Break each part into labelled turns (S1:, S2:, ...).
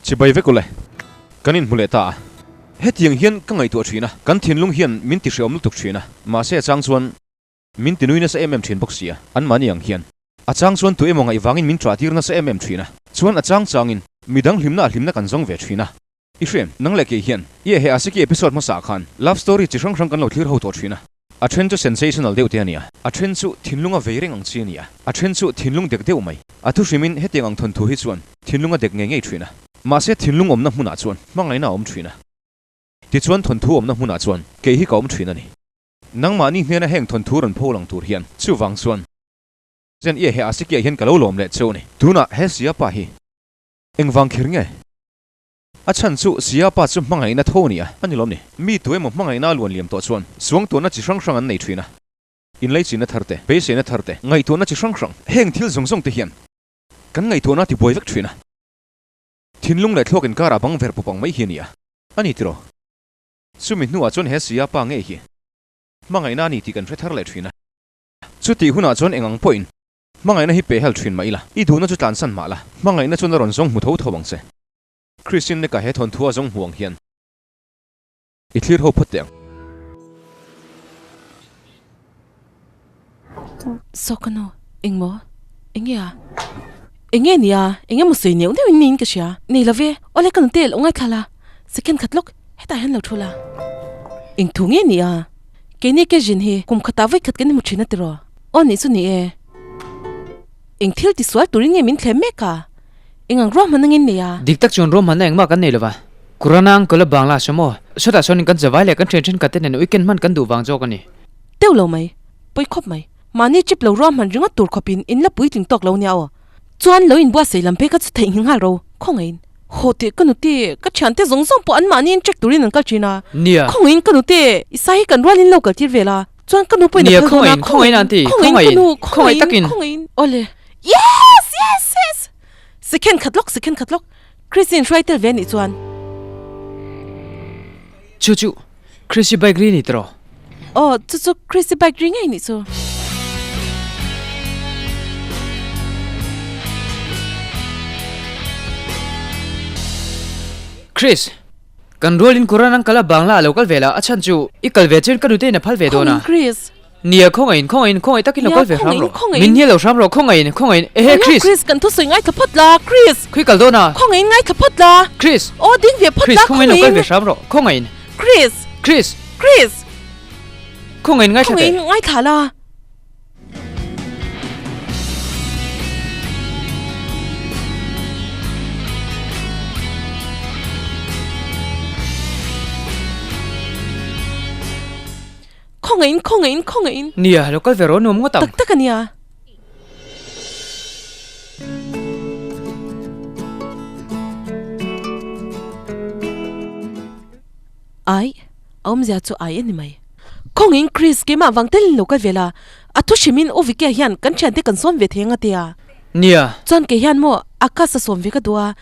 S1: Chibai vek ule. Kan inhmu leh ta a. Hetiang hian ka ngaihtuah thin a, kan thinlung hian min ti hreawm lutuk thin a, mahse a chang chuan min ti nui nasa em em thin bawk sia, anmahni ang hian. A chang chuan tu emaw ngaih vangin min ṭah tir nasa em em thin a, chuan a chang changin midang hlimna a hlimna kan zawng ve thin a. I hriam, nang leh kei hian i he Asiki episode hmasa ah khan love story chi hrang hrang kan lo thlir ho tawh thin a. A then chu sensational deuh te a ni a, a then chu thinlung a vei reng ang chi a ni a, a then chu thinlung dek deuh mai. A thu hrimin hetiang ang thawnthu hi chuan thinlung a dek ngei ngei thin a. Mahse thinlung awmna hmunah chuan hmangaihna a awm thin a. Tichuan thawnthu awmna hmunah chuan kei hi ka awm thin a ni. Nangmahni hnena heng thawnthu rawn pho lang tur hian chuvang chuan Zen i he Asikiah hian ka lo lawm leh cheu a ni. Tunah he Siapa hi engvang kher nge? A chhan chu Siapa chu hmangaihna tho a ni a, a ni lawm ni? Mi tu emaw hmangaihna a luan liam tawh chuan suangtuahna chi hrang hrang an nei thin a. Inleichina thar te, beiseina thar te, ngaihtuahna chi hrang hrang, heng thil zawng zawng te hian kan ngaihtuahna a tibuai vek thin a. Thinlung leh thluak inkarah bang ver pawp ang mai hi a ni a, a ni tiraw? Chumi hnuah chuan he Siapa ngei hi hmangaihna a ni tih kan hre thar leh thin a. Chutih hunah chuan eng ang pawhin hmangaihna hi pehhel thin mah ila, i duhna chu tlansan mah la, hmangaihna chuan a rawn zawng hmu tho tho ang che. Christian neka he thawnthu a zawng hmu ang hian i thlir ho phawt teh ang.
S2: Saw ka nu, eng maw? Enge a? Enge nia? Enge maw sawi neuh neuh in niin ka hria. Nei lo ve, awle ka nute lo ngaithla la, second khat lawk hetah hian lo thu la. Eng thu nge nia? Keini ke zin hi kum khatah vawi khat kan inhmu thin a tiraw? Aw nih chu ni e. Eng thil tisual turin nge min thlem mek a? Eng ang ruahmanna nge nei a?
S3: Dik tak chuan ruahmanna engmah kan nei lo va. Kurana ang kawla Bangla saw maw? Sawtah sawn kan zavai leh kan thian thenkhat te nen weekend hman kan duh vang zawk a ni.
S2: Teuh lo mai. Pawi khawp mai. Mahni chip lo ruahman ringawt tur khawpin in la puitling tawk lo nia aw. Chuan lo inbuatsaih lam phei kha chu theih nghal ro. Khawngaihin. Haw teh ka nute, ka thiante zawng zawng pawh anmahni in check turin an kal thin a.
S3: Nia.
S2: Khawngaihin ka nute, i sai hi kan rualin lo kal tir vel a. Chuan ka nu pawhin a
S3: Nia,
S2: phal dawn a.
S3: khawngaihin, khawngaihin aunty,
S2: Khawngaihin ka
S3: khawngaihin,
S2: nu,
S3: khawngaih
S2: khawngaihin,
S3: takin.
S2: khawngaihin. Awle. Yes! Yes! Yes! Second khat lawk, second khat lawk. Christine hruai tel ve anih chuan.
S3: Chu chu Chrissy bike ri ni tiraw?
S2: Aw, chu chu Chrissy bike ri ngei nih chu.
S3: Chris, kan rualin Quran an kal a Bangla a lo kal ve la, a chhan chu i kal ve chuan ka nute in a phal ve dawn a.
S2: Khawngin Chris.
S3: Nia, khawngaihin, khawngaihin, khawngaih takin lo kal ve hram rawh. Min hnial lo hram rawh, khawngaihin, khawngaihin. Ehe, Chris!
S2: Chris, kan thusawi ngaithla phawt la, Chris!
S3: Khawi kal dawn a?
S2: Khawngaihin ngaithla phawt la.
S3: Chris!
S2: Aw, ding ve phawt la,
S3: Chris, khawngaihin lo kal ve hram rawh, khawngaihin.
S2: Chris!
S3: Chris!
S2: Chris!
S3: Khawngaihin ngaithla teh.
S2: Khawngaihin ngaithla la. Khawngaihin, khawngaihin, khawngaihin.
S3: Nia, lo kal ve rawh nuam ngawt ang.
S2: Tak tak a nia. Ai, a awmzia chu ai a ni mai. Khawngaihin Chris, keimah vang telin lo kal ve la. A thu hrimin U Vicky-a hian kan thiante kan sawm ve thei ang a tia.
S3: Nia.
S2: Chuan kei hian maw Akash a sawm ve ka duh a,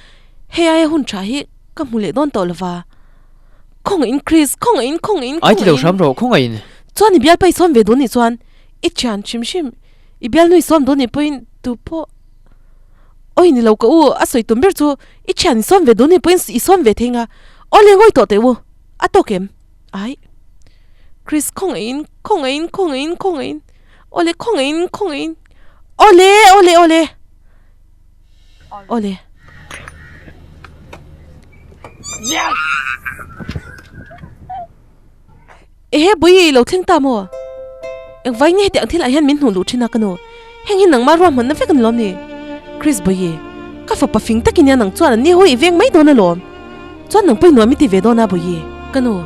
S2: hei aia hun tha hi ka hmu leh dawn tawh lova. Khawngaihin Chris, khawngaihin, khawngaihin,
S3: Ai ti lo hram rawh, khawngaihin.
S2: Chuan i bialpa i sawm ve dun nih chuan i thian hrim hrim, i bialnu i sawm dun nih pawhin tu pawh Awi ni lo ka u, a sawi tum ber chu i thian i sawm ve dun nih pawhin i sawm ve thei nga, aw le ngawi tawh teh u, a tawk em? Ai Chris, khawngaihin, khawngaihin, khawngaihin, khawngaihin, aw le khawngaihin, khawngaihin, aw le, aw le, aw le, aw le. Ehe Bui i lo thleng ta maw? Engvai nge hetiang thil ah hian min hnuh luh thin a ka nu? Heng hi nangmah ruahmanna vek a ni lawm ni? Chris Bui, ka fapa fing takin nia nang chuan an ni ho i veng mai dawn alawm. Chuan nang pawh i nuam i ti ve dawn a Bui. Ka nu,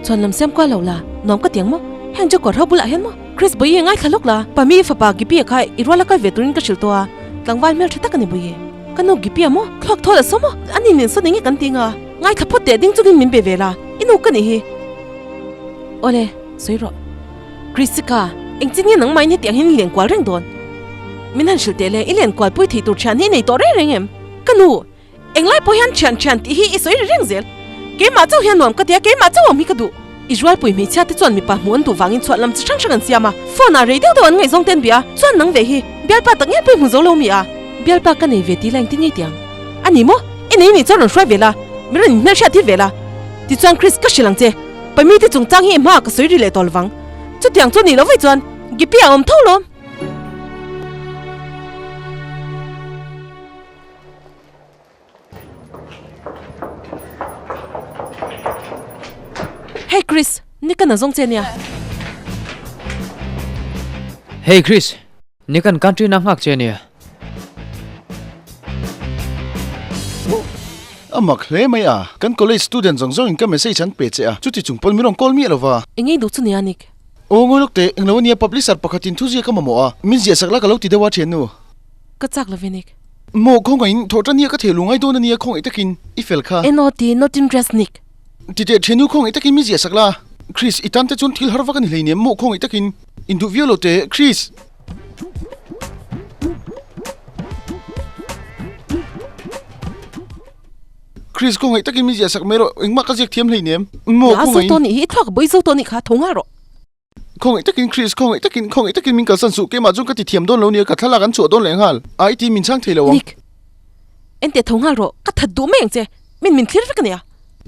S2: chuan lam siam kual lo la, nuam ka ti ang maw? Heng Joker ho bulah hian maw? Chris Bui i ngaithla lawk la, Pami i fapa Gippy-a kha i ruala kal ve turin ka hrilh tawh a, tlangval hmeltha tak a ni Bui. Ka nu Gippy-a maw? Thluak thawl a saw maw? Ani nen sawn enge kan ti nga? Ngaithla phawt teh ding chungin min be ve la, i nu ka nih hi. Awle, sawi rawh. Krishika, engtin nge nangmahin hetiang hian i len kual reng dawn? Min han hrilh teh le, i len kual pui thei tur thian hi i nei tawh reng reng em? Ka nu, englai pawh hian thian thian tih hi i sawi ri reng zel. Keimah chauh hian nuam ka ti a, keimah chauh awm hi ka duh. I rualpui hmeichhia te chuan mipa hmuh an duh vangin chhuah lam chi hrang hrang an siam a, phone ah rei deuh deuh an ngaihzawng te an bia a, chuan nang ve hi bialpa tak nge pawh i hmu zo lo mi a? Bialpa ka nei ve ti la engtin nge tiang? A ni maw? I nei nih chuan rawn hruai ve la, min rawn inhmelhriat tir ve la. Tichuan Chris ka hrilh ang che, Pami te chungchang hi i hmaah ka sawi ri leh tawh lovang. Chutiang chu nih loh vaih chuan Gippy a awm tho lawm. Hey Chris, ni ka nazawng che nia.
S3: Hey Chris, ni kan country na nghak che nia.
S4: A mak hle mai a, kan college student zawng zawngin ka message an pe che a, chuti chung pawn min rawn call miah lova.
S2: Engei duh chu nia Nick?
S4: Aw ngawi lawk teh, englo ania publisher pakhatin thuziak ka mamawh a, min ziahsak la ka lo ti deuh a thiannu.
S2: Ka chak lo ve Nick.
S4: Maw khawngaihin thawh tan nia ka thei lu ngai dawn ania khawngaih takin i fel kha.
S2: NOT not interest Nick.
S4: Titeh thiannu khawngaih takin min ziah sak la. Chris i tan te chuan thil har vak a ni hleinem maw khawngaih takin in duh viau lo teh Chris. Chris khawngaih takin min ziah sak mai rawh engmah ka ziak thiam hleinem maw
S2: khawngaih. Zo tawh nih hi i thluak a bawi zo tawh nih kha tho nghal rawh.
S4: Khawngaih takin Chris, khawngaih takin, khawngaih takin min kalsan suh, keimah chuan ka ti thiam dawn lo nia, ka thlalak an chhuah dawn leh nghal, a i ti min chhang thei lo ang.
S2: Nick, enteh tho nghal rawh, ka that duh mai ang che, min min thlir vek a nia.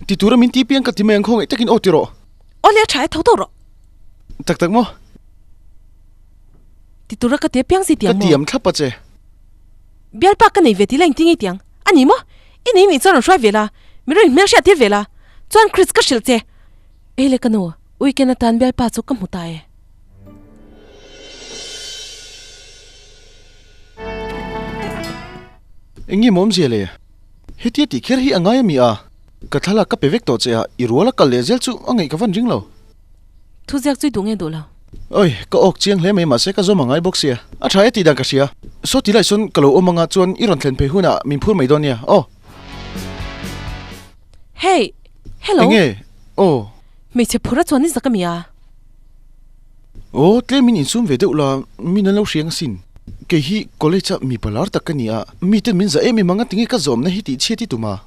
S4: Ti tura min ti piang ka ti mai ang, khawngaih takin aw ti rawh.
S2: Aw le a tha e, tho tho rawh.
S4: Tak tak maw?
S2: Ti tura ka ti apiang si tiang
S4: maw? Ka tiam thlap a che.
S2: Bialpa ka nei ve ti la engtin nge tiang? A ni maw? I nei nih chuan rawn hruai ve la, min rawn inhmelhriat tir ve la, chuan Chris ka hrilh che. Ei le ka nu. Weekend atan bialpa chu ka hmu ta e.
S4: Eng nge maw awmzia le? Hetia tih kher hi a ngai a mi a? Ka thlalak ka pe vek tawh che a, i rual a kal leh zel chu a ngaih ka van ring lo.
S2: Thu ziak chu i duh nge duh lo?
S4: Oi, ka awk chiang hle mai mahse ka zawm a ngai bawk sia. A tha e tih dan ka hria. Saw ti lai sawn ka lo awm anga chuan i rawn thlen phei hunah min phur mai dawn nia, aw.
S2: Hey! Hello!
S4: Eng nge? Aw.
S2: Hmeichhe phur a chuan i zak a mi a?
S4: Aw, tlem in insum ve deuh la, min an lo hriang asin. Kei hi college a mipa lar tak ka ni a, miten min zah em em ang a tinge ka zawmna hi tih chhiat i tum a?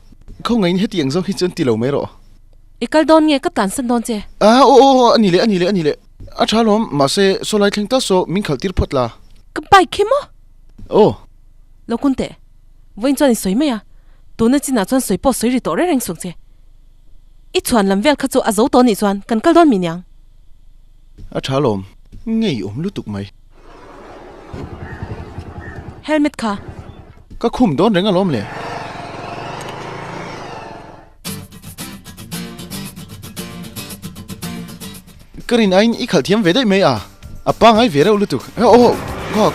S4: Khawngaihin heti ang zawng hi chuan ti lo mai rawh.
S2: I kal dawn nge ka tlansan dawn che?
S4: Ah, aw aw aw, a ni leh, a ni leh, a ni leh. A tha lawm, mahse sawlai thleng ta saw min khalh tir phawt la.
S2: Ka bike hi maw?
S4: Aw.
S2: Lo kun teh. Vawiin chuan i sawi mai a, tuna chinah chuan sawi pawh sawi ri tawh reng reng sung che. I chhuan lam vel kha chu a zo tawh nih chuan kan kal dawn mi niang.
S4: A tha lawm, ngei awm lutuk mai.
S2: Helmet kha.
S4: Ka khum dawn reng alawm le. Ka rin aiin i khalh thiam ve daih mai a, a pangai ve reuh lutuk. Aw, kha,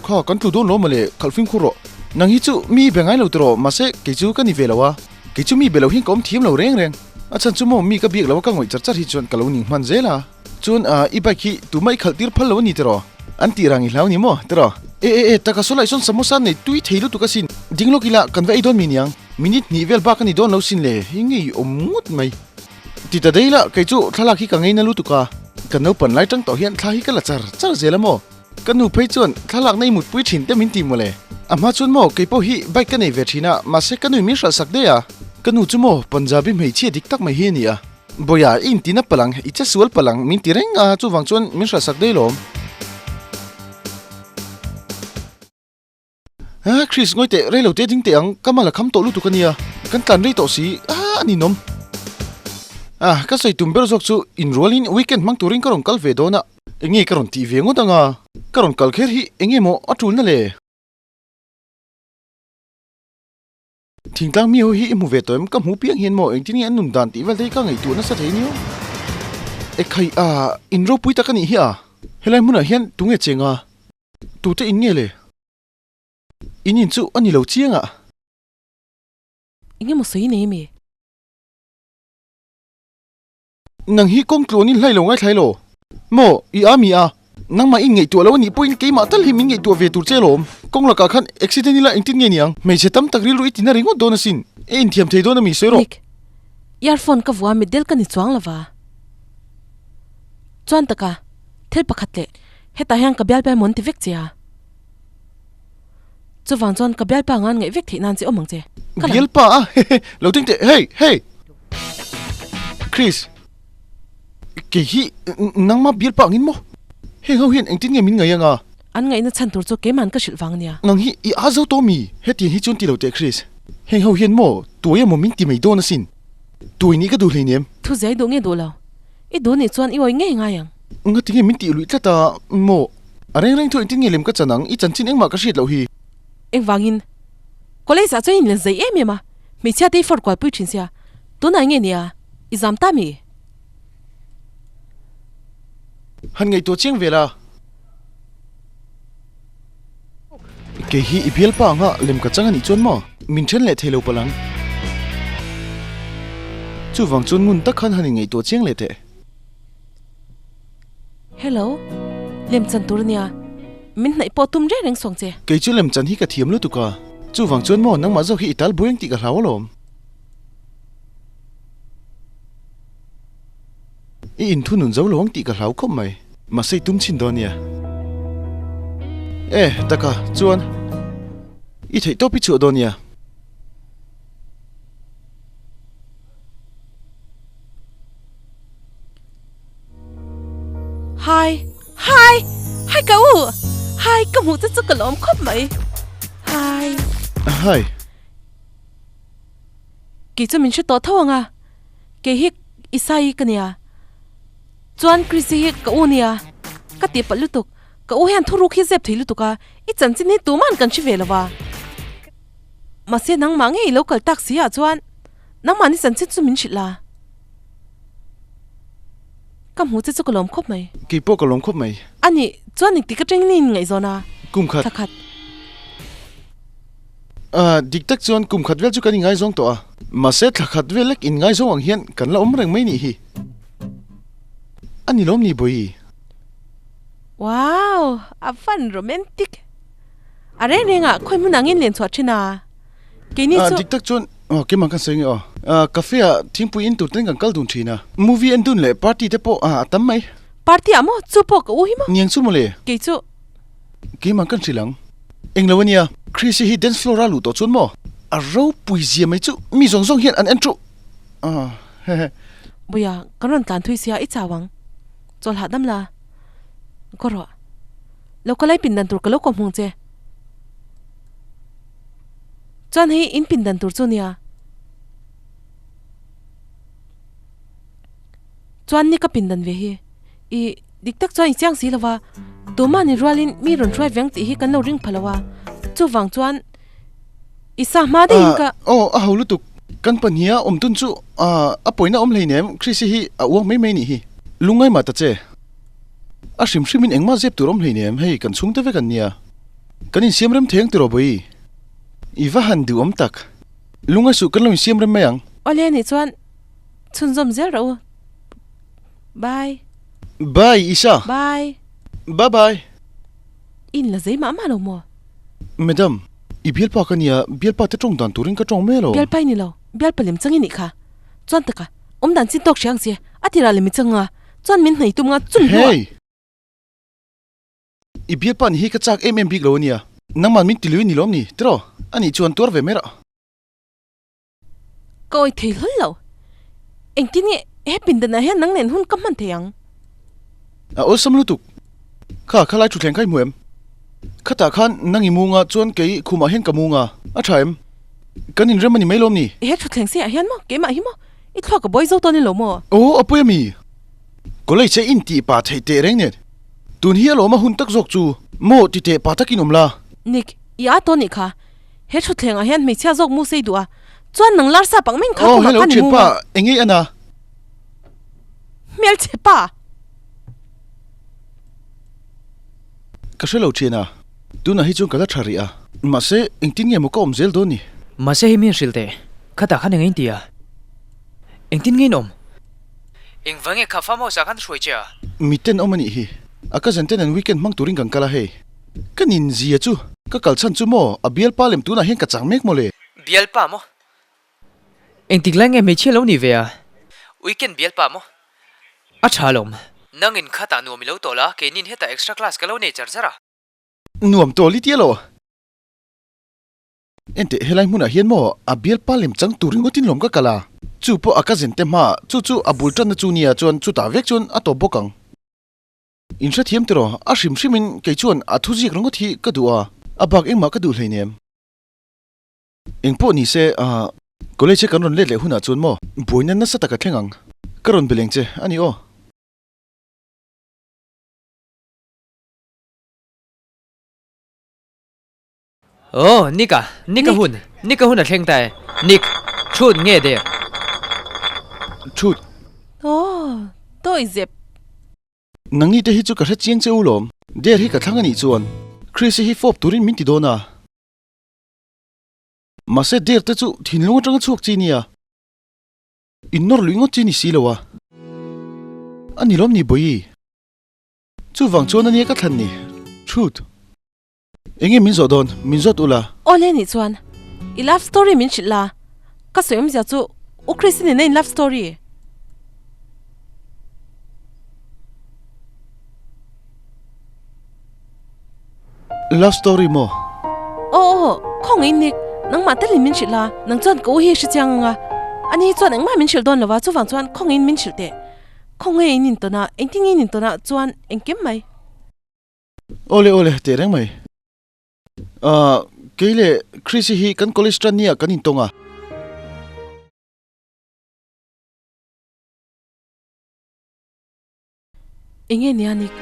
S4: kha, kan tlu dawn lo mawle, khalh fimkhur rawh. Nang hi chu mi i be ngai lo tiraw, mahse kei chu ka ni ve lo a. Kei chu mi be lo hian ka awm thiam lo reng reng. A chhan chu maw mi ka biak lo a ka ngawih char char hi chuan ka lo ning hman zel a. Chuan a i bike hi tumah i khalh tir phal lo a ni tiraw? An tih rang i hlau ni maw tiraw? E e e taka saw laih sawn samosa nei tui thei lutuk asin. Ding lawk ila kan va ei dawn mi niang. Minute hnih vel bak a ni dawn lo sin le hi ngei awm ngawt mai. Ti ta dei la kei chu thlalak hi ka ngei na lutuk a. Ka naupan lai tang tawh hian thla hi ka la char char zel a maw? Ka nu phei chuan thlalak nei mutpui thin te min ti mawle. A hma chuan maw kei pawh hi bike ka nei ve thin a, mahse ka nui min hralh sak daih a. Ka nu chu maw Punjabi hmeichhia dik tak mai hi a ni a. Bawia i intina palang, i che sual palang min ti reng a, chuvang chuan min hralh sak daih lawm. Ah, Chris, ngawi teh, rei lo te ding teh ang, ka mal a kham tawh lutuk a nia, kan tlan rei tawh si, ah, a ninawm. Ah, ka sawi tum ber zawk chu inrualin weekend hmang turin ka rawn kal ve dawn a, enge ka rawn tih ve ngawt ang a, ka rawn kal kher hi enge maw a tulna le? Thingtlang mi ho hi i hmu ve tawh em? Ka hmu piang hian maw engtin nge an nun dan tih vel te hi ka ngaihtuah nasa thei aniau. Ekhai, ah, in ropui tak a nih hi a, helai hmunah hian tunge cheng a? Tute in nge le? In in chu a ni lo chiang a.
S2: Eng emaw sawi nei ami?
S4: Nang hi kawng tluan in hlai lo ngaithlai lo. Maw, i a mi a. Nangmah in ngaihtuah lo a nih pawhin keimah tal hi min ngaihtuah ve tur che alawm. Kawng lakah khan accident ila engtin nge niang? Hmeichhe tam tak rilru i tina ringawt dawn asin. I inthiam thei dawn ami sawi rawh.
S2: Nick, earphone ka vua mitdel ka ni chuang lova. Chuan taka, thil pakhat leh hetah hian ka bialpa emaw an ti vek che a. Chuvang chuan ka bialpa anga an ngaih vek theih nan che awm ang che. Ka lang.
S4: Bialpa a? Hehe, lo ding teh, hey, hey! Chris, kei hi nangma bialpa angin maw? Heng ho hian engtin nge min ngaih anga?
S2: An ngaihna chhan tur chu keima'n ka hrilh vang ania.
S4: Nang hi i a zo tawh mi? Hetiang hi chuan ti lo teh Chris. Heng ho hian maw tuai emaw min ti mai dawn asin. Tuai nih ka duh hleinem.
S2: Thu zai duh nge duh lo? I duh nih chuan i awi ngei ngai ang.
S4: Ngati nge min tih luih tlat a maw? A reng reng thu engtin nge lem ka chan ang? I chanchin engmah ka hriat loh hi.
S2: Engvangin? College ah chuan in len zei em em a, hmeichhia te i fawr kual pui thin sia, tunah nge nia i zam ta mi?
S4: Han ngaihtuah chiang vel a. Kei hi i bialpa anga lem ka chang a nih chuan maw? Min then leh thei lo palh ang. Chuvang chuan ngun tak khan han inngaihtuah chiang leh teh.
S2: Hello, lem chan tur a nia. Min hnaih pawh tum reng reng suang che.
S4: Kei chu lem chan hi ka thiam lutuk a. Chuvang chuan maw nangmah zawk hi i tal buai ang tih ka hlau alawm. I inthunun zo lo ang tih ka hlau khawp mai. Mahse i tum chhin dawn nia. E, taka, chuan i theih tawp i chhuah dawn nia.
S2: Hai, hai, hai ka u! Hai, ka hmuh che chu ka lawm khawp mai. Hai.
S4: Hai.
S2: Kei chu min hre tawh tho ang a, kei hi Isai ka nia. Chuan Chrissy hi ka u nia, ka tih palh lutuk, ka u hian thuruk hi zep thei lutuk a, i chanchin hi tuman kan hre ve lo va. Mahse nangmah ngei i lo kal tak si ah chuan nangmahni chanchin chu min hrilh a. Ka hmu che chu ka lawm khawp mai.
S4: Kei pawh ka lawm khawp mai.
S2: A nih, chuan engtik atangin i inngaihzawn a?
S4: Kum khat.
S2: Thla khat.
S4: Ahh, dik tak chuan kum khat vel chu kan inngaizawng tawh a, mahse thla khat vel lek inngaizawng ang hian kan la awm reng mai nih hi. A ni lawm ni Bawihi?
S2: Wow, a van romantic. A reng reng ah khawi hmun angin len chhuah thin a, keini
S4: Ahh,
S2: chu.
S4: dik tak chuan aw keimah kan sawi nge aw. Ahh, cafe ah thingpui in tur ten kan kal dun thin a, movie en dun leh party te pawh a tam mai.
S2: Party ah maw? Chu pawh ka u hi maw?
S4: Niang chu mawle.
S2: Kei chu.
S4: Keimah kan hrilh ang. Englo ania, Chrissy hi dance floor a luh tawh chuan maw? A ropui zia mai chu mi zawng zawng hian an en thu ah hehe.
S2: Buia, kan rawn tlan thui sia i chau ang. Chawl hahdam la. Kaw rawh. Lo ka lai pindan tur ka lo kawm hmung che. Chuan hei in pindan tur chu nia. Chuan ni ka pindan ve hi. I dik tak chuan i chiang si lo va, tumah ni rualin mi rawn hruai veng tih hi kan lo ring pha lo a, chuvang chuan i sa hma daihin ka.
S4: Aw, a ho lutuk. Kan pahniha awm tun chu a pawina awm hleinem, Chrissy hi a uang mai mai nih hi. Lungngai mah ta che. A hrim hrimin engmah zep tur awm hleinem, hei kan chhungte vek an nia. Kan insiam rem thei ang tiraw Bawihi? I va han duhawm tak. Lungngai suh kan lo insiam rem mai ang.
S2: Awle nih chuan chhunzawm zel rawh u. Bye.
S4: Bye Isha.
S2: Bye.
S4: Bye bye.
S2: In la zei mah mah lo maw?
S4: Madam, i bialpa ka nia, bialpa te tawng dan turin ka tawng mai alo.
S2: Bialpa i ni lo, bialpa lem chang i nih kha. Chuan taka, awm dan chin tawk hria ang che, a tirah lem i chang nga, chuan min hnaih tum nga chumi hnuah.
S4: Hey! I bialpa nih hi ka chak em em bik lo ania, nangman min ti lui ni lawm ni, tiraw? Anih chuan tuar ve mai rah.
S2: Ka awih thei hlawl lo. Engtin nge he pindanah hian nang nen hun ka hman thei ang?
S4: A awlsam lutuk. Kha khalai thutthleng kha i hmu em? Khatah khan nang i mung a, chuan kei khumah hian ka mung a. A tha em? Kan inrem a ni mai lawm ni?
S2: He thutthleng seiah hian maw? Keimah hi maw? I thluak ka buai zo tawn i lo maw?
S4: Aw, a pawi a mi? College a intih pah theih teh reng nen. Tun hi alawm a hun tak zawk chu. Maw ti teh pah takin awm la.
S2: Nick, i a tawn nih kha. He thutthlengah hian hmeichhia zawk mu sei duh a, chuan nang lar sap ang meng kha
S4: Oh
S2: kumah
S4: hello
S2: khan i mu
S4: thianpa,
S2: a.
S4: eng ei ana?
S2: Hmelchhe pa!
S4: Ka hre lo thian a, tunah hi chuan ka la tha rih a, mahse engtin nge maw ka awm zel dawn ni?
S3: Mahse hei mi an hrilh teh, khatah khan eng in ti a? Engtin nge in awm? Engvang nge kha farm house ah khan hruai che a?
S4: Miten awm a nih hi, a cousin ten an weekend hmang turin kan kal a hei. Ka nin zia chu, ka kal chhan chu maw, a bialpa lem tunah hian ka chang mek maw le?
S3: Bialpa maw? Engtik lai nge hmeichhia lo ni ve a? Weekend bialpa maw? A tha alawm. Nangin khatah nuam i lo tawh la, keinin hetah extra class ka lo nei char char a.
S4: Nuam tawh li tia lo. Enteh, helai hmunah hian maw a bialpa lem chang tur ringawtin lawm ka kal a, chu pawh a cousin te hmaah, chu chu a bul tanna chu nia chuan chutah vek chuan a tawp bawk ang. In hrethiam tiraw, a hrim hrimin kei chuan a thuziak ringawt hi ka duh a, a bak engmah ka duh hleinem. Engpawh ni se, ah, college kan rawn let leh hunah chuan maw buaina nasa tak a thleng ang. Ka rawn beleng che a ni aw.
S3: Aw, Nick a, Nick a hun, Nick a hun a thleng ta e. Nick, Chhut nge der?
S4: Chhut.
S2: Aw, tawi zep.
S4: Nangni te hi chu ka hre chiang che u lawm. Der hi ka thlang a nih chuan Chris-i hi fawp turin min ti dawn a. Mahse der te chu thinlung atanga chhuak chi nia. In nawr lui ngawt chi ni si lo a. A ni lawm ni Bawihi. Chuvang chuan a nia ka thlan ni. Truth. Enge min zawh dawn? Min zawt ula.
S2: Awle nih chuan i love story min hrilh la, ka sawi awmzia chu U Christy nena in love story.
S4: Love story maw?
S2: Aw aw, khawngaih Nick, nangmah telin min hrilh la, nang chuan ka u hi i hrechiang ang a, ani hi chuan engmah min hrilh dawn lo va, chuvang chuan khawngaihin min hrilh teh. Khawngaih in intawn a, engtin nge in intawn a, chuan engkim mai.
S4: Awle awle, teh reng mai. Ahh, kei leh Chrissy hi kan college tan nia kan intawng a.
S2: Enge nia Nick?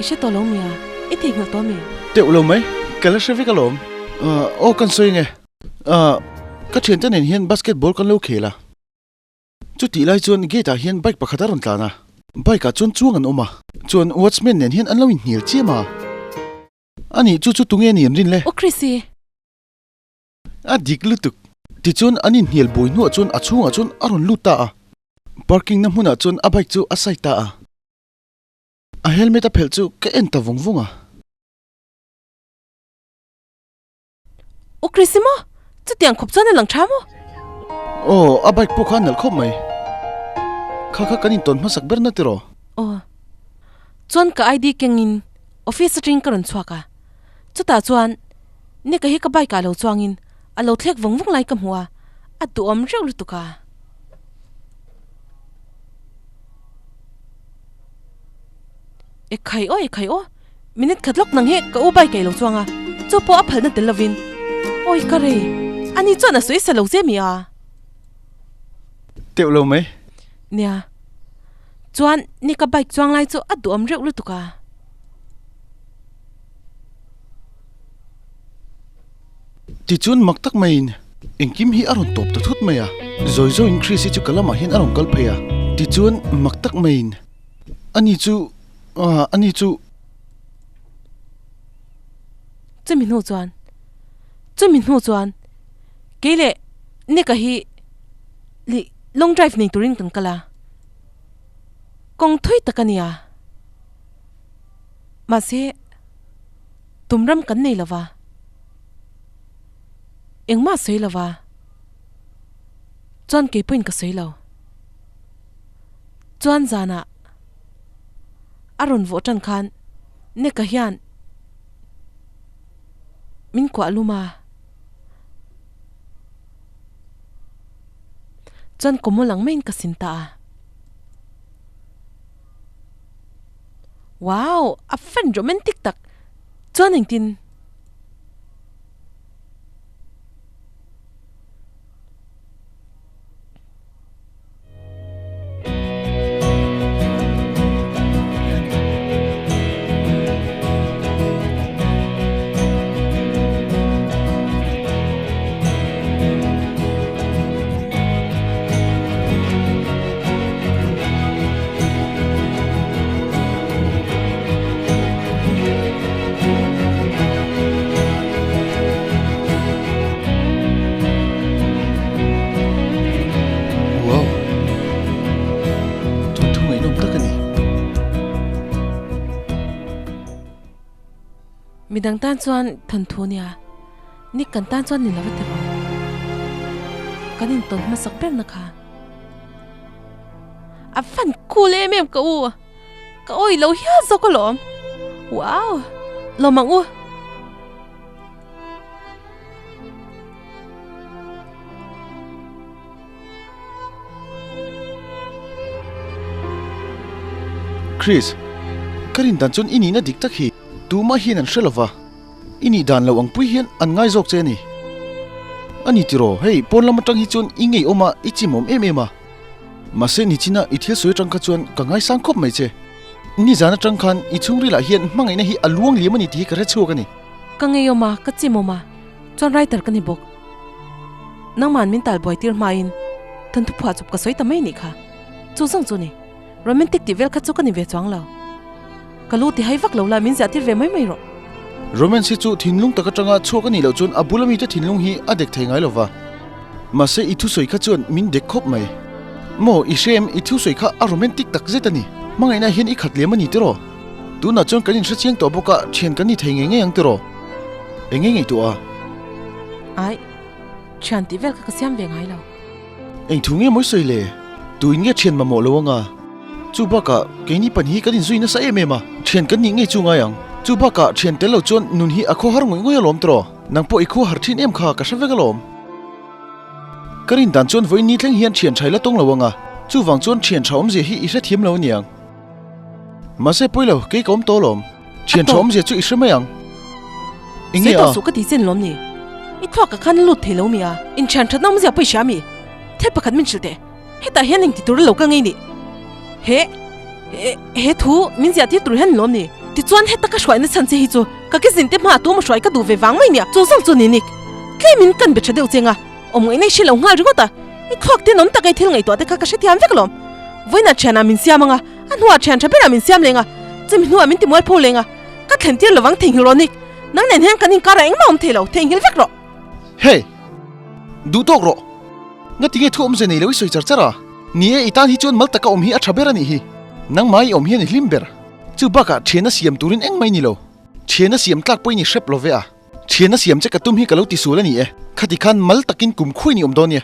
S2: I hre tawh lo mi a? I theihnghilh tawh mi?
S4: Teuh lo mai, ka la hre vek alawm. Ahh, aw kan sawi nge. Ahh, ka thiante nen hian basketball kan lo khel a. Chutih lai chuan gate ah hian bike pakhat a rawn tlan a, bike ah chuan chuang an awm a, chuan watchman nen hian an lo inhnial chiam a. Anih chu chu tunge ni an rin le?
S2: U Chrissy.
S4: A dik lutuk. Tichuan an inhnial buai hnuah chuan a chhungah chuan a rawn lut ta a, parking na hmunah chuan a bike chu a side ta a. A helmet a phelh chu ka en ta vawng vawng a.
S2: U Chrissy maw? Chutiang khawp chuan a lang tha maw?
S4: Aw, a bike pawh kha a nalh khawp mai. Kha kha kan intawn hmasak ber na tiraw?
S2: Aw. Chuan ka ID kengin office atangin ka rawn chhuak a. Chutah chuan Nick-a hi ka bike ah lo chuangin a lo thlek vawng vawng lai ka hmu a, a duhawm reuh lutuk a. Ekhai aw ekhai aw, minute khat lawk nang hi ka u bike ei lo chuang a, chu pawh a phalna tel lovin. Awi ka rei, ani chuan a sawi sa lo che mi a?
S4: Teuh lo mai.
S2: Nia, chuan ni ka bike chuang lai chu a duhawm reuh lutuk a.
S4: Tichuan mak tak maiin engkim hi a rawn tawp ta thut mai a, zawi zawiin Chris hi chu ka lamah hian a rawn kal phei a, tichuan mak tak maiin Ani chu, ah, ani chu.
S2: Chumi hnu chuan, chumi hnu chuan kei leh Nick-a hi lih long drive nei turin kan kal a, kawng thui tak a nia. Mahse, tum ram kan nei lova, engmah sawi lova, chuan kei pawhin ka sawi lo. Chuan zanah a rawn vawh tan khan Nick-a hian min kuah lum a, chuan kawmawl ang maiin ka sin ta a. Wow! A fan romantic tak! Chuan engtin?
S4: Wow! Thawnthu ngaihnawm tak a ni.
S2: Midang tan chuan thawnthu nia, Nick kan tan chuan ni lo a ti rawh. Kan intawn hmasak ber na kha. A fan cool em em ka u. Ka awi lo hial zawk alawm. Wow! Lawm ang u.
S4: Chris, ka rin dan chuan i nihna dik tak hi tumah hian an hre lova, i nih dan lo ang pui hian an ngai zawk che a ni. A ni tiraw, hei pawn lam atang hi chuan i ngeiawm a, i chimawm em em a. Mahse nichina i thil sawi atang kha chuan ka ngaisang khawp mai che. Nizan atang khan i chhungrilah hian hmangaihna hi a luang liam a ni tih hi ka hre chhuak a ni.
S2: Ka ngeiawm a, ka chimawm a, chuan writer ka ni bawk. Nangman min tal buai tir hmain thanthu phuah chup ka sawi ta mai nih kha. Chu zawng chu ni. Romantic tih vel kha chu ka ni ve chuang lo. Ka lu ti hai vak lo la min ziah tir ve mai mai rawh.
S4: Romance hi chu thinlung tak atanga chhuak a nih loh chuan a bula mite thinlung hi a dek thei ngai lo va. Mahse i thusawi kha chuan min dek khawp mai. Maw i hre em i thusawi kha a romantic tak zet a ni. Hmangaihna hian i khat lem a ni tiraw? Tunah chuan kan inhre chiang tawh bawk a, thian kan ni thei ngei ngei ang tiraw? Eng nge ngaihtuah a?
S2: Aih, thian tih vel kha ka siam ve ngai lo.
S4: Eng thu nge mawi sawi le? Tuin nge thian mamawh lo anga? Chu bakah keini pan hi kan inzui nasa em em a, thian kan nih ngei chu ngai ang. Chu bakah thian tel lo chuan nun hi a khaw har ngawih ngawih alawm tiraw? Nang pawh i khua har thin em kha ka hre vek alawm. Ka rin dan chuan vawiin ni thleng hian thian tha i la tawng lo anga, chuvang chuan thian tha awmzia hi i hrethiam lo aniang. Mahse pawi lo, kei ka awm tawh alawm. Thian tha awmzia chu i hre mai ang. Eng nge a?
S2: Sawi tawh suh ka ti chen lawm ni? I thluak ah khan lut thei lo mi a? In thian thatna awmzia pawh i hria mi? Thil pakhat min hrilh teh. Hetah hian engti tur lo ka ngei ni? He, he thu min ziah tir tur hian lawm ni? Tichuan heta ka hruaina chhan che hi chu ka ke zin te hmaah tu maw hruai ka duh ve vang mai nia? Chu zawng chu ni Nick. Tlemin kan be tha deuh cheng a. Awm ngaih nei hre lo nghal ringawt a, i thluak te nawm taka i thil ngaihtuah te kha ka hrethiam vek alawm. Vawiinah thianah min siam ang a, a hnuah thian tha berah min siam leng a, chumi hnuah min timual pho leng a, ka thlen tir lovang theihnghilh rawh Nick. Nang nen hian kan inkarah engmah awm thei lo, theihnghilh vek rawh.
S4: Hey! Duh tawk rawh. Ngati nge thu awmze nei lo i sawi char char a? Ni e, i tan hi chuan mal taka awm hi a tha ber a nih hi. Nangmah i awm hian i hlim ber. Chu bakah thiana siam turin engmah i ni lo. Thiana siam tlak pawh i ni hrep lo ve a. Thian a siam che ka tum hi ka lo ti sual a ni e. Khati khan mal takin kum khuai ni awm dawn nia.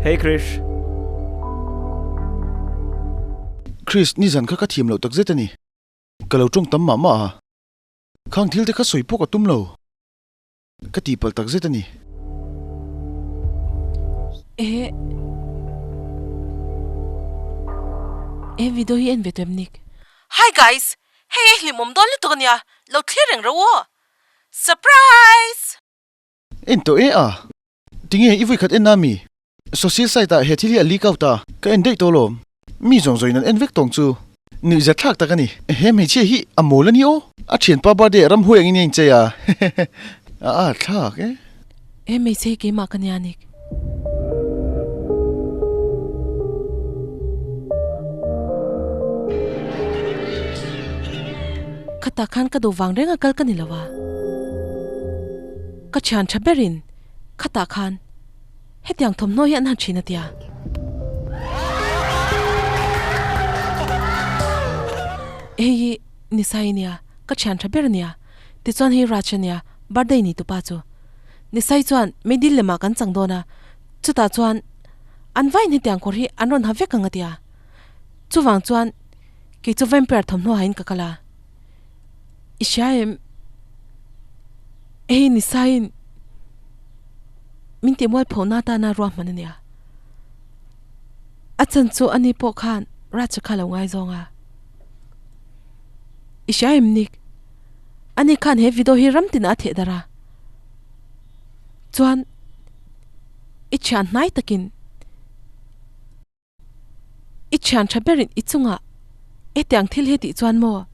S5: Hey Krish.
S4: Krish, nizan kha ka thiam loh takzet a ni. Ka lo tawng tam mah mah a. Khang thil te kha sawi pawh ka tum lo. Ka tihpalh takzet a ni.
S2: He he video hi en ve tawh em Nick? Hi guys! Hei ei hlimawm dawn lutuk a nia, lo thlir reng rawh aw. Surprise!
S4: En tawh e a. Tinge i vawikhat en na mi? Social site ah he thil hi a leak out a, ka en daih tawh alawm. Mi zawng zawin an en vek tawng chu. Nuihza thlak tak a ni. He hmeichhia hi a mawl a ni aw. A thianpa birthday ah ramhuai angin a inchei a. A a thlak e.
S2: He hmeichhia hi keimah ka nia Nick. Khatah khan ka duh vang reng a kal ka ni lo a. Ka thian tha berin khatah khan hetiang thawmhnaw hi an han thin a tia. Hei hi Nisai nia, ka thian tha ber ania. Tichuan hei Raj ania, birthday ni tupa chu. Nisai chuan meidil lemah kan chang dawn a, chutah chuan an vaiin hetiang kawr hi an rawn ha vek ang a tia. Chuvang chuan kei chu vampire thawmhnaw hain ka kal a, I hria em? Hei Nisaiin min tih mualphohna atana ruahman a nia. A chan chu ani pawh khan Raja kha a lo ngaizawng a. I hria em Nick? Ani khan he video hi ram tinah a theh darh a, chuan i thian hnai takin i thian tha berin i chungah hetiang thil hi tih chuan maw?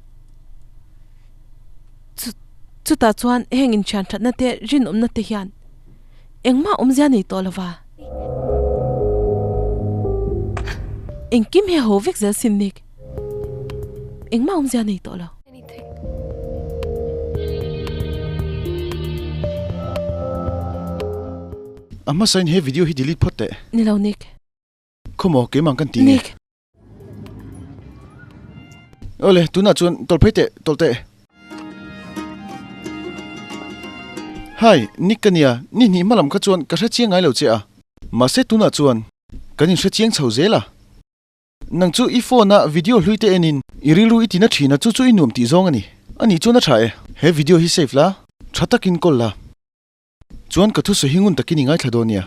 S2: Chu chutah chuan heng inthian thatna te rinawmna te hian engmah awmzia nei tawh lova. Engkim hi a ho vek zel sin Nick. Engmah awmzia nei tawh lo.
S4: A hmasain he video hi delete phawt teh.
S2: Ni lo Nick.
S4: Khawmaw keimah kan ti nge?
S2: Nick.
S4: Awle, tunah chuan tawlh phei teh, tawlh teh. Hi, Nick ka nia, ni hnih hma lam kha chuan ka hre chiang ngai lo che a. Mahse tunah chuan kan inhre chiang chho zel a. Nang chu i phone a video hlui te enin i rilru i tina thin a, chu chu i nuam tih zawng a ni. Anih chuan a tha e. He video hi save la, tha takin kawl la. Chuan ka thusawi hi ngun takin i ngaithla dawn nia.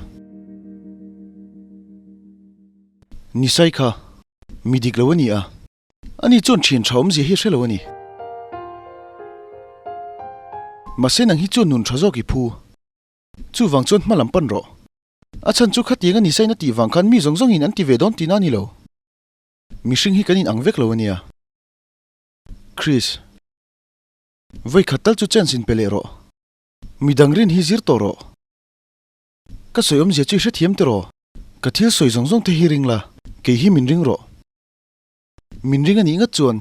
S4: Nisai kha mi dik lo a ni a, ani chuan thian tha awmzia hi a hre lo a ni. Mahse nang hi chuan nun tha zawk i phu. Chuvang chuan hma lam pan rawh. A chhan chu khatiang a Nisai na tih vang khan mi zawng zawngin an ti ve dawn tihna a ni lo. Mihring hi kan inang vek lo a nia. Chris. Vawikhat tal chu chance in pe leh rawh. Midang rin hi zir tawh rawh. Ka sawi awmzia chu i hrethiam tiraw? Ka thil sawi zawng zawng te hi ring la, kei hi min ring rawh. Min ring a nih ngat chuan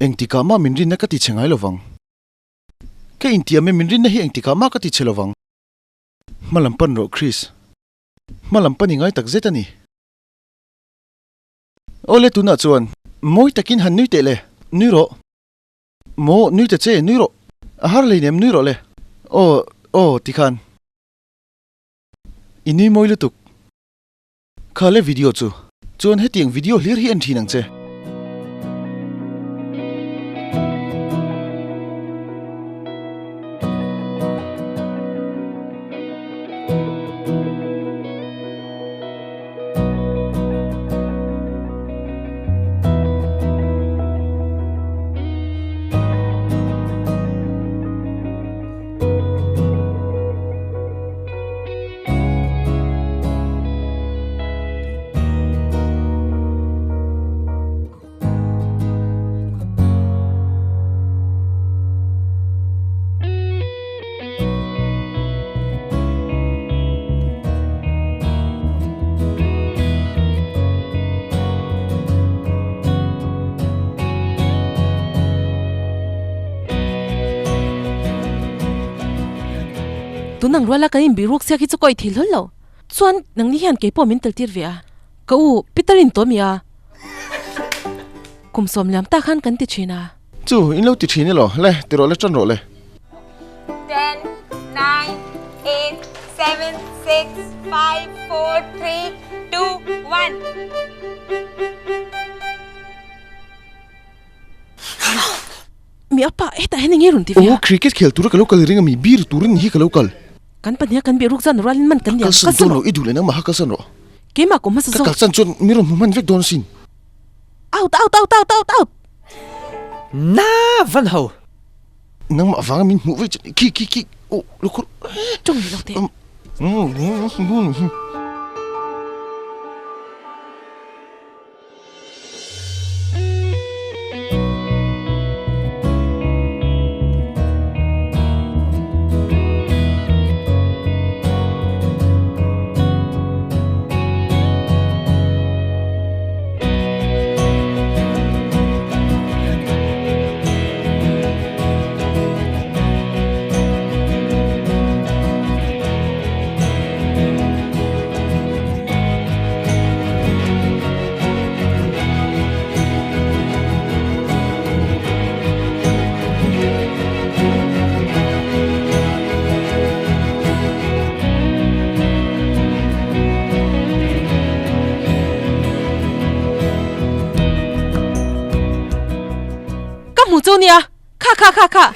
S4: engtikah mah min rinna ka ti chhe ngai lovang. Ka intiam e min rinna hi engtikah mah ka ti chhe lovang. Hma lam pan rawh Chris. Hma lam pan i ngai tak zet a ni. Awle tunah chuan mawi takin han nui teh le, nui rawh. Maw, nui ta che, nui rawh. A har lei nem, nui rawh le. Aw, aw, tikhan. I nui mawi lutuk. Kha le video chu. Chuan hetiang video hlir hi en thin ang che.
S2: Tunang ruala kan inbiruk siak hi chu ka awih thei hlawl lo. Chuan nangni hian keipawh min tel tir ve a. Ka u, Peter in tawh mi a. Kum sawm liam tak khan kan ti thin a.
S4: Chu, in lo ti thin elaw? Le, ti rawh le, tan rawh le.
S5: Ten, nine, eight, seven, six, five, four, three, two, one.
S2: Mi apa, hetah hian enge rawn ti ve a?
S4: Aw, cricket khel tura ka lo kal ring a mi, beer turin hi ka lo kal.
S2: Kan pahniha kan bihruk zan rualin man kan liam.
S4: Ka kalsan dawn lo, i duh leh nangmah kha kalsan rawh.
S2: Keimah kum hmasa
S4: zawk. Ka kalsan chuan mi rawn hmu hman vek dawn asin.
S2: Out, out, out, out, out, out!
S3: Na van ho!
S4: Nangmah vanga min hmuh vei chuan khi, khi, khi, oh, lo khur.
S2: Tawng leh lo teh. Ka hmu chu nia, kha kha kha kha.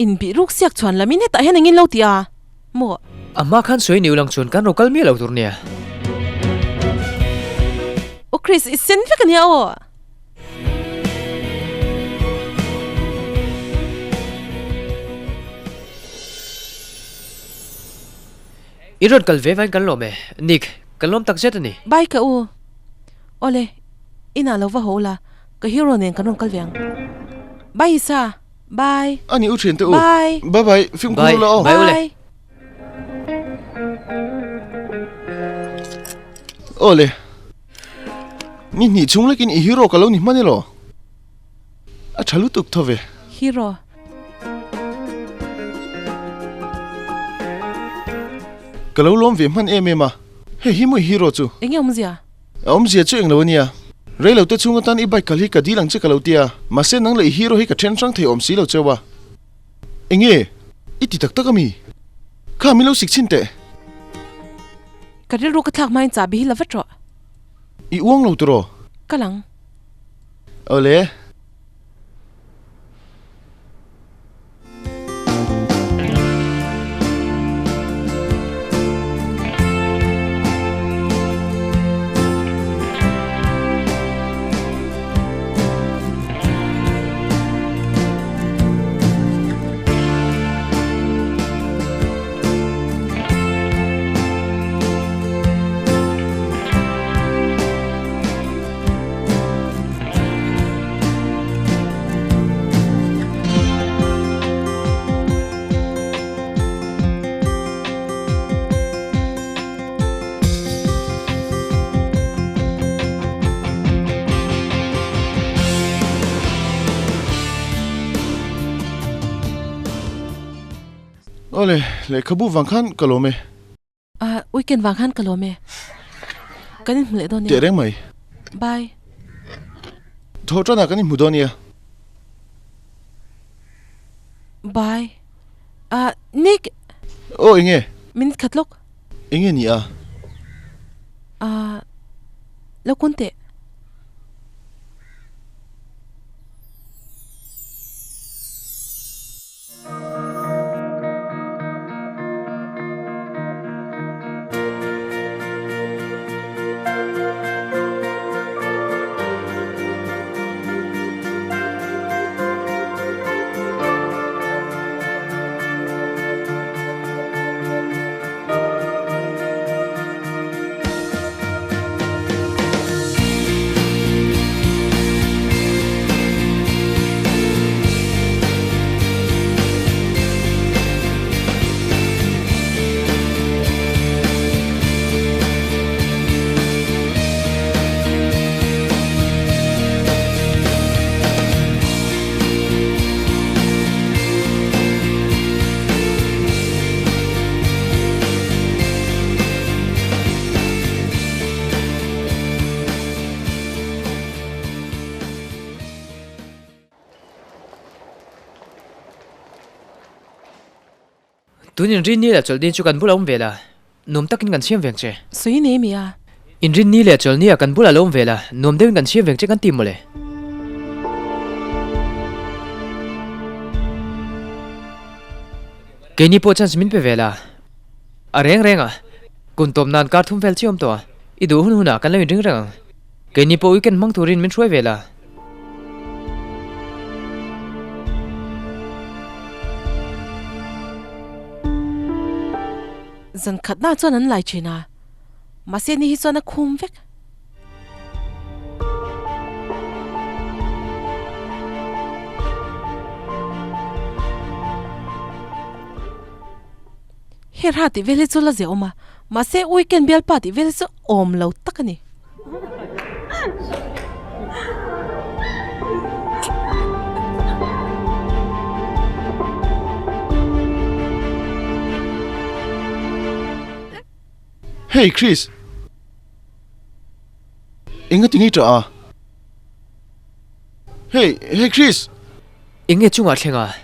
S2: Inbih ruk siak chhuan lamin hetah hian engin lo ti a maw?
S3: A hma khan sawi ni ulang chuan kan ro kal miah lo tur nia.
S2: Aw Chris, i sen vek a nia aw.
S3: I rawn kal ve vain kan lawm e, Nick, kan lawm tak zet a ni.
S2: Bye ka u. Awle, inah lo va haw ula, ka hero nen kan rawn kal ve ang. Bye Isa. Bye.
S4: A ni u thian te u.
S2: Bye.
S4: Bye bye fimkhur ula aw.
S3: Bye ule.
S2: Bye.
S4: Awle. Ni hnih chhung lekin i hero ka lo ni hman elaw? A tha lutuk tho ve.
S2: Hero.
S4: Ka lo lawm ve hman em em a. Hei hi maw i hero chu?
S2: Enge awmzia?
S4: A awmzia chu englo ania. Reilo te chhung atan i bike kal hi ka dil ang che ka lo tia. Mahse nang leh i hero hi ka then hrang thei awm si lo cheu a. Enge? I ti tak tak ami? Kha min lo sik chhin teh.
S2: Ka rilru ka thlak hmain chahbi hi la vat rawh.
S4: I uang lo tiraw?
S2: Ka lang.
S4: Awle. Awle, lehkhabu vang khan ka lawm e.
S2: Ah, weekend vang khan ka lawm e. Kan inhmu leh dawn nia.
S4: Teh reng mai.
S2: Bye.
S4: Thaw tanah kan inhmu dawn nia.
S2: Bye. Ah, Nick.
S4: Aw, enge?
S2: Minute khat lawk.
S4: Enge ni a?
S2: Ah, lo kun teh.
S3: Tun inrinni leh chawlhni chu kan bulah awm ve la, nuam takin kan siam veng che.
S2: Sawi nei mi a?
S3: Inrinni leh chawlhni ah kan bulah lo awm ve la, nuam deuhin kan siam veng che kan ti mawle. Keini pawh chance min pe ve la. A reng reng a, kum tawp nan kar thum vel chiah awm tawh a, i duh hun hunah kan lo inring reng ang. Keini pawh weekend hmang turin min hruai ve la.
S2: Zan khatna chuan an lai thin a, mahse ni hi chuan a khum vek. He rha tih vel hi chu la zia awm a, mahse weekend bialpa tih vel hi chu awm lo tak a ni.
S4: Hey Chris! Enga ti ngei tah a? Hey, hey Chris!
S3: Enge chungah thleng a?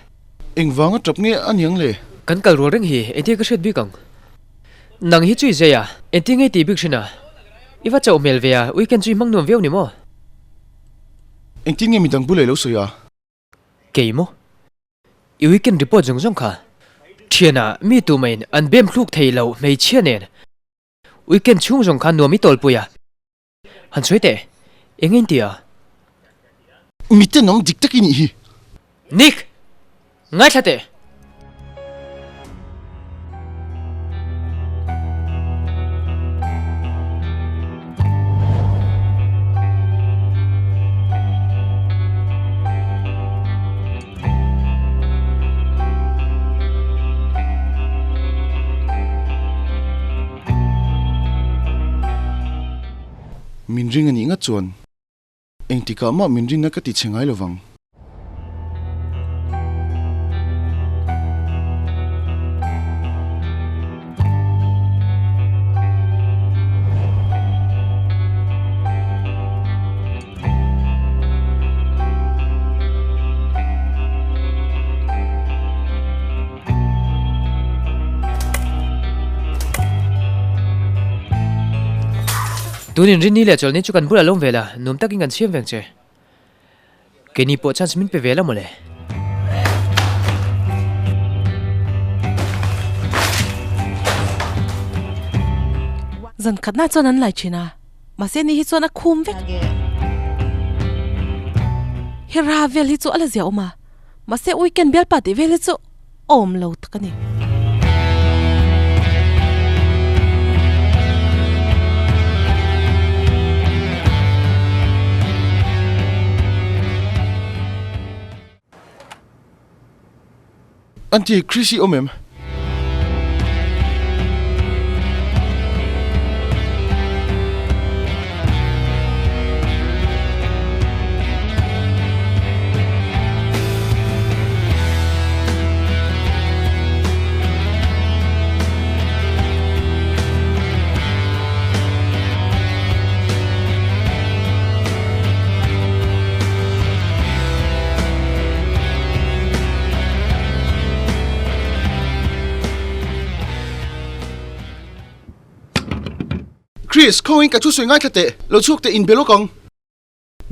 S4: Engvanga tap nge a niang le?
S3: Kan kal rual reng hi engtin ka hriat bik ang? Nang hi chu i zei a, engtin nge i tih bik thin a? I va chauh hmel ve a, weekend chu i hmang nuam viau ni maw?
S4: Engtin nge midang bula i lo sawi a?
S3: Kei maw? I weekend report zawng zawng kha thianah mi tumaiin an bem thluk thei lo hmeichhia nen weekend chhung zawng kha nuam i tawlpui a. Han sawi teh, eng in ti a?
S4: Mi tenawm dik tak i nih hi.
S3: Nick! Ngaithla teh!
S4: Min ring a nih ngat chuan engtikah mah min rinna ka ti chhe ngai lo vang.
S3: Tun inrinni leh chawlhni chu kan bulah lawm ve la, nuam takin kan siam veng che. Keini pawh chance min pe ve la mawle.
S2: Zan khatna chuan an lai thin a, mahse ni hi chuan a khum vek. Hera vel hi chu a la zia awm a, mahse weekend bialpa tih vel hi chu awm lo tak a ni.
S4: Aunty, Chris hi awm em? Chris, khawngin ka thusawi ngaithla teh, lo chhuak teh inbe lawk ang.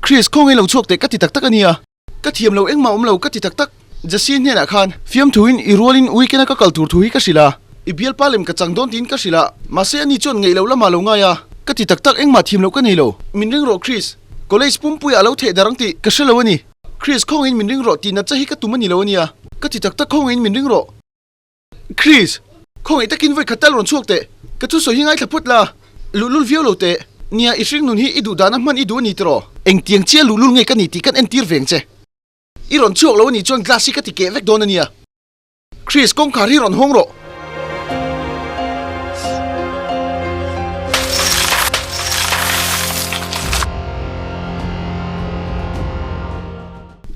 S4: Chris, khawngin lo chhuak teh ka ti tak tak a nia. Ka thiam lo engmah awm lo ka ti tak tak. Jesse hnenah khan fiamthuin i rualin weekend-a ka kal tur thu hi ka hrilh a, i bialpa lem ka chang dawn tiin ka hrilh a, mahse ani chuan ngeih loh lamah lo ngai a, ka ti tak tak engmah thiam loh ka nei lo. Min ring rawh Chris, college pumpuiah a lo theh dar ang tih ka hre lo a ni. Chris, khawngin min ring rawh tih nat che hi ka tum a ni lo a nia, ka ti tak tak khawngin min ring rawh. Chris, khawngaih takin vawi khat tal rawn chhuak teh, ka thusawi hi ngaithla phawt la, luhlul viau lo teh, nia i hringnun hi i duh dana hman i duh a ni tiraw? Engtiang chiah luhlul nge ka ni tih kan entir veng che. I rawn chhuak lo a nih chuan glass hi ka ti keh vek dawn a nia. Chris, kawngkhar hi rawn hawng rawh.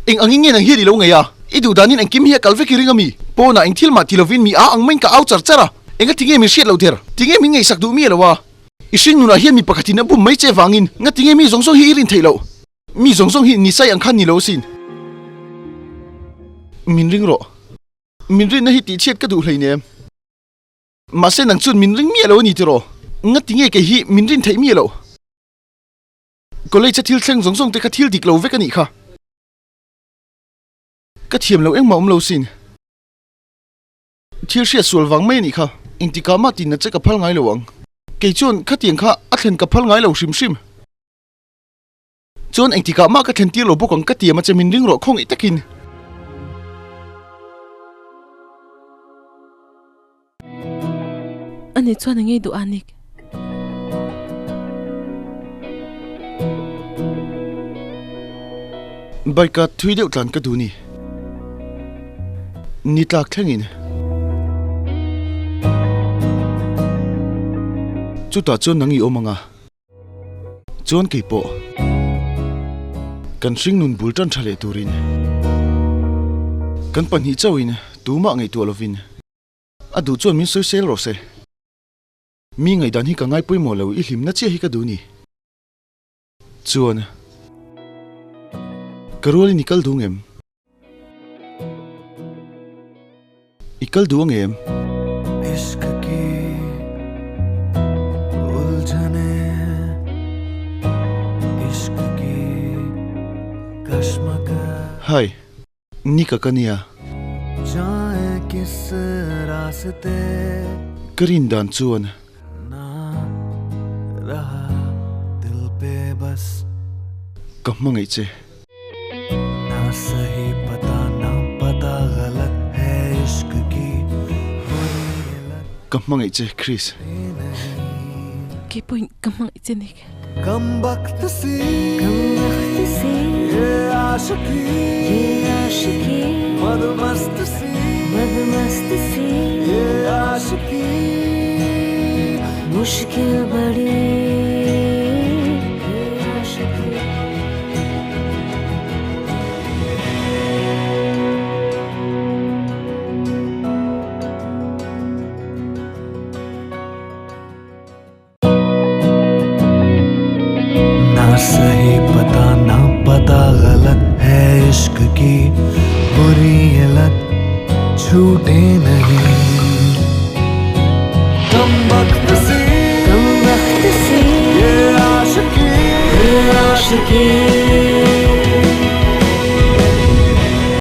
S4: Eng angin nge nang hian i lo ngei a? I duh danin engkim hi a kal vek i ring a mi? Pawnah eng thil mah ti lovin mi a ang maiin ka au char char a. Enga ti nge min hriat loh der? Ti nge min ngaihsak duh mi lo a? I hring nunah hian mi pakhatin a bum mai che vangin nga ti nge mi zawng zawng hi i rin theih loh? Mi zawng zawng hi ni sai ang khan ni lo asin. Min ring rawh. Min rinna hi tihchhiat ka duh hleinem. Mahse nang chuan min ring miah lo a ni tiraw? Nga ti nge kei hi min rin theih miah loh? College a thil thleng zawng zawng te kha thil dik lo vek a nih kha. Ka thiam lo engmah awm lo sin. Thil hriat sual vang mai a nih kha. Engtikah mah tinna che ka phal ngai lo ang. Kei chuan khatiang kha a thlen ka phal ngai lo hrim hrim. Chuan engtikah mah ka thlen tir lo bawk ang ka tiam a che min ring rawh khawngaih takin.
S2: Ani chuan a ngei duh a Nick.
S4: Bike a thui deuh tlan ka duh ni. Ni tlak thlengin. Chutah chuan nang i awm ang a. Chuan kei pawh kan hringnun bul tan tha leh turin kan pahnih chauhin tumah ngaihtuah lovin a duh chuan min sawisel rawh se. Mi ngaihdan hi ka ngai pawimawh lo i hlimna chiah hi ka duh ni. Chuan ka rualin i kal duh ngem? I kal duh ang em? Hi, Nika ka nia. Ka rin dan chuan. Ka hmangaih che. Ka hmangaih che Chris.
S2: Kei pawhin ka hmangaih che Nick.
S6: Aashiqui.